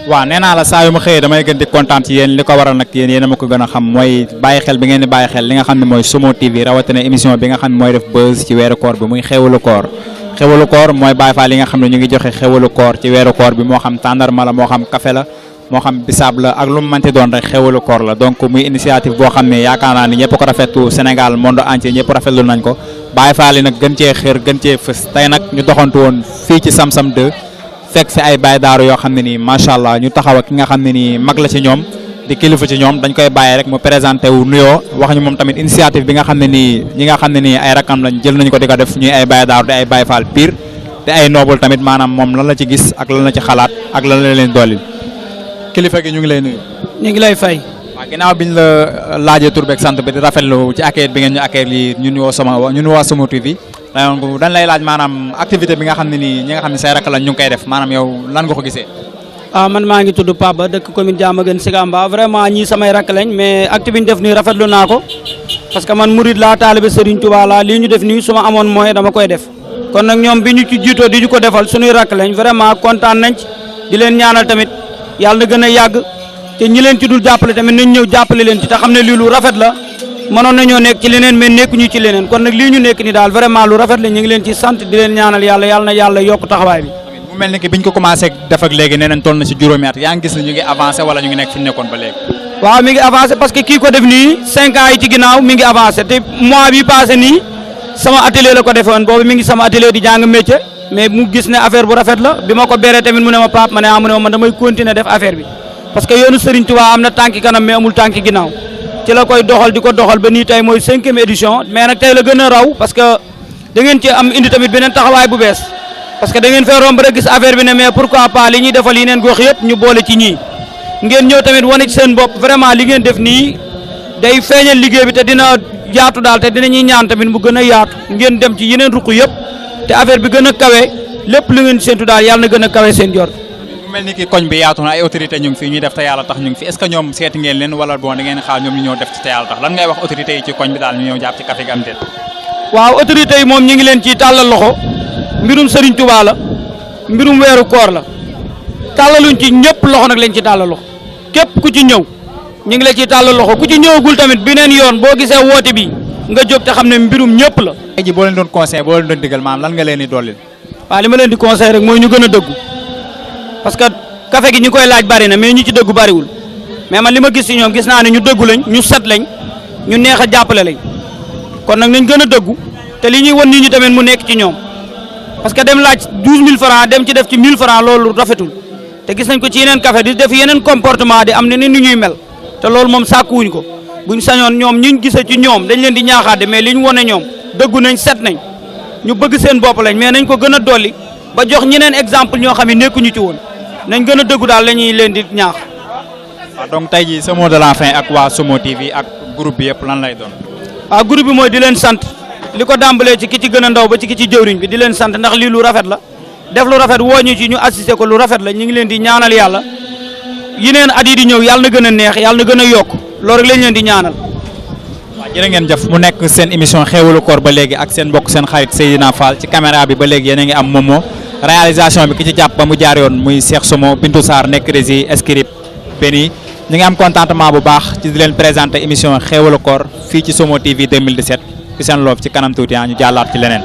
waaw nee naa la saa yu ma xëyee damay gën di kontaan ci yéen li ko waral nag yéen a ma ko gën a xam mooy bàyyi xel bi ngeen di bàyyi xel li nga xam ne mooy Somo TV rawatina émission bi nga xam ne mooy def buzz ci weeru koor bi muy xéwalu koor xéwalu koor mooy Baye Fall li nga xam ne ñu ngi joxe xéwalu koor ci weeru koor bi moo xam tàndarma la moo xam café la moo xam bisaab la ak lu mu mënti doon rek xéwalu koor la donc muy initiative boo xam ne yaakaar naa ni ñëpp ko rafetlu Sénégal monde entier ñëpp rafetlu nañ ko Baye Fall yi nag gën cee xër gën cee fës tey nag ñu doxantu woon fii ci Sam Sam 2 fekk fi ay baay daaru yoo xam ne nii macha allah ñu taxaw ak ki nga xam ne nii mag la ci ñoom di kilifa ci ñoom dañ koy bàyyi rek mu présenté wu nuyoo wax ñu moom tamit initiative bi nga xam ne nii ñi nga xam ne nii ay rakam lañ jël nañ ko di ko def ñuy ay baay daaru di ay Baye Fall pire te ay noble tamit maanaam moom lan la ci gis ak lan la ci xalaat ak lan la leen dolli kilifa gi ñu ngi lay nuyu. ñu ngi lay fay. waaw ginnaaw biñ la laajee tur beeg sant bi di rafetlu ci accueil bi ngeen ñu accueil yi ñun waa Somo TV donc dañ lay laaj maanaam activité bi nga xam ne nii ñi nga xam ne say rakk lañ ñu ngi koy def maanaam yow lan nga ko gisee. man maa ngi tudd Pape Ba dëkk commune Diamaguène Sicap Mbao vraiment ñii samay rakk lañ mais acte bi ñu def nii rafetlu naa ko parce que man murid laa taalibe Serigne Touba laa lii ñu def nii su ma amoon mooy dama koy def kon nag ñoom bi ñu ci jiitoo di ñu ko defal suñuy rakk lañ vraiment kontaan nañ ci di leen ñaanal tamit yàlla na gën a yàgg te ñi leen ci dul jàppale tamit nañ ñëw jàppale leen ci te xam ne lii lu rafet la mënoon nañoo nekk ci leneen mais nekkuñu ci leneen kon nag lii ñu nekk ni daal vraiment lu rafet la ñu ngi leen ci sant di leen ñaanal yàlla na yàlla yokk taxawaay bi. mu mel ni que biñ ko commencé def ak léegi nee nañ toll na ci juróomi at yaa ngi gis ne ñu ngi avancé wala ñu ngi nekk fi ñu nekkoon ba léegi. waaw mi ngi avancé parce que kii ko def nii 5 ans yi ci ginnaaw mi ngi avancé te mois bi passé nii sama atelier la ko defoon boobu mi ngi sama atelier di jàng métier mais mu gis ne affaire bu rafet la bi ma ko beree tamit mu ne ma Pape ma ne mu ne ma man damay continuer def affaire bi parce que yoonu Serigne Touba am na tànki kanam mais amul tànki ginnaaw ci la koy doxal di ko doxal ba nii tey mooy 5e édition mais nag tey la gën a raw parce que da ngeen ci am indi tamit beneen taxawaay bu bees parce que da ngeen fee romb rek gis affaire bi ne mais pourquoi pas li ñuy defal yeneen gox yëpp ñu boole ci ñii ngeen ñëw tamit wane ci seen bopp vraiment li ngeen def nii day feeñal liggéey bi te dina yaatu daal te dinañuy ñaan tamit mu gën a yaatu ngeen dem ci yeneen ruq yëpp te affaire bi gën a kawe lépp lu ngeen séntu daal yàlla na gën a kawe seen jor mu mel ni ki koñ bi yaatu na ay autorité ñu ngi fi ñuy def te yàlla tax ñu ngi fi est-ce que ñoom seeti ngeen leen wala bon da ngeen xaar ñoom ñu ñëw def ci te yàlla tax lan ngay wax autorité yi ci koñ bi daal ñu ñëw jàpp ci café gi am déet. waaw autorité yi moom ñu ngi leen ci tàllal loxo mbirum Serigne Touba la mbirum weeru koor la tàllaluñ ci ñëpp loxo nag lañ ci tàllal loxo képp ku ci ñëw ñu ngi la ciy tàllal loxo ku ci ñëwagul tamit beneen yoon boo gisee woote bi nga jóg te xam ne mbirum ñëpp la. tey jii boo leen doon conseil boo leen doon digal maanaam lan nga leen di dollil. waaw li ma leen di conseil rek mooy ñu gën a dëggu parce que café gi ñi koy laaj bari na mais ñi ci dëggu bariwul mais man li ma gis ci ñoom gis naa ne ñu dëggu lañ ñu set lañ ñu neex a jàppale lañ kon nag nañ gën a dëggu te li ñuy won nit ñi tamit mu nekk ci ñoom parce que dem laaj 12000 francs dem ci def ci 1000 francs loolu rafetul te gis nañ ko ci yeneen café di def yeneen comportement di am ne ni ñuy mel te loolu moom sàkkuwuñ ko buñ sañoon ñoom ñiñ gisee ci ñoom dañ leen di ñaaxaade mais li ñu wone ñoom dëggu nañ set nañ ñu bëgg seen bopp lañ mais nañ ko gën a dolli ba jox ñeneen exemple ñoo xam ne nekkuñu ci woon nañ gën a dëggu daal la ñuy leen di ñaax. waaw donc tey jii ce mot de la fin ak waa Somo TV ak groupe bi yëpp lan lay doon. waaw groupe bi mooy di leen sant li ko dàmbalee ci ki ci gën a ndaw ba ci ki ci jëwriñ bi di leen sant ndax lii lu rafet la def lu rafet woo ñu ci ñu assisté ko lu rafet la ñu ngi leen di ñaanal yàlla yeneen at yi di ñëw yàlla na gën a neex yàlla na gën a yokk loolu rek lañ leen di ñaanal. waaw jërë ngeen jëf mu nekk seen émission xéwalu koor ba léegi ak seen mbokk seen xarit Seydina Fall ci caméra bi ba léegi yéen a ngi am Momo réalisation bi ki ci jàpp ba mu jaar yoon muy Cheikh Somo Bintou Sarr nekk régie script Beni ñu ngi am contentement bu baax ci di leen présenter émission xéwalu koor fii ci Somo TV 2017 ci seen loof ci kanam tuuti ñu jàllaat ci leneen.